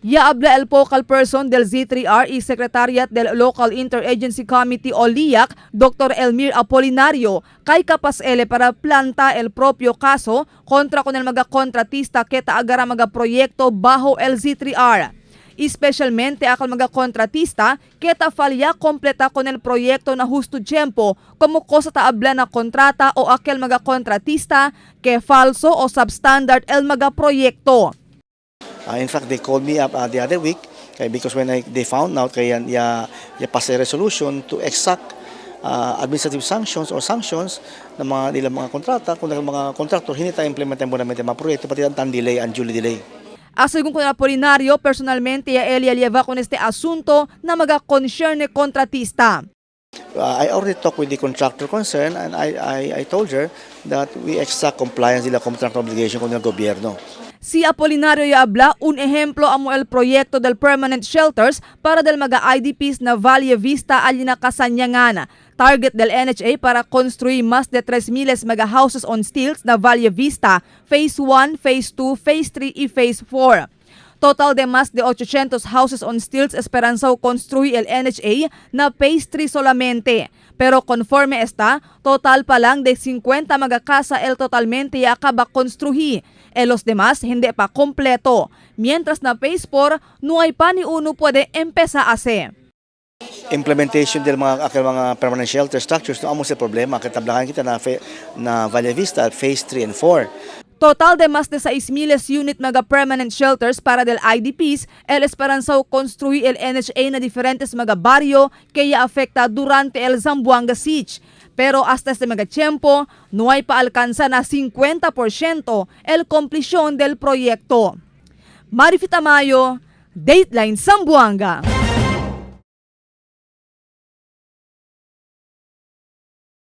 Ya habla el focal person del Z3R y Secretariat del Local Interagency Committee o LIAC, Dr. Elmir Apolinario, kay capaz ele para planta el propio caso contra con el mga kontratista que taagara mga proyecto bajo el Z3R. Especialmente akal mga kontratista que ta falya completa con el proyecto na justo tiempo como cosa ta habla na kontrata o aquel mga kontratista que falso o substandard el mga proyecto. In fact, they called me up the other week kay because when they found out kaya ya, ya pass a resolution to exact administrative sanctions or sanctions ng mga nila mga kontrata kung mga kontraktor hindi tayo implement mo namin mga proyekto pati ang delay, unduly delay. A según con Apolinario, personalmente ya él lleva con este asunto na mga concerne kontratista. I already talked with the contractor concerned and I told her that we exact compliance nila contract obligation con el gobyerno. Si Apolinario ya habla un ejemplo amo el proyecto del permanent shelters para del mga IDPs na Valle Vista ali na Kasanyangan. Target del NHA para construir más de 3,000 mga houses on stilts na Valle Vista, Phase 1, Phase 2, Phase 3 y Phase 4. Total de más de 800 houses on stilts esperanzao construir el NHA na Phase 3 solamente. Pero conforme está, total pa lang de 50 mga casa el totalmente ya acaba construir. E los demás hindi pa kompleto. Mientras na Phase 4, no hay pa ni uno puede empezar a hacer. Implementation del mga akil mga permanent shelter structures no amo sa problema kay tablahan kita na na Valle Vista phase 3 and 4. Total de más de 6,000 unit mga permanent shelters para del IDPs, el esperanzao construir el NHA na diferentes mga baryo que ya afecta durante el Zamboanga Siege. Pero hasta este mga tiempo, no hay pa alcanza na 50% el completion del proyecto. Marifita Tamayo, Dateline Zamboanga.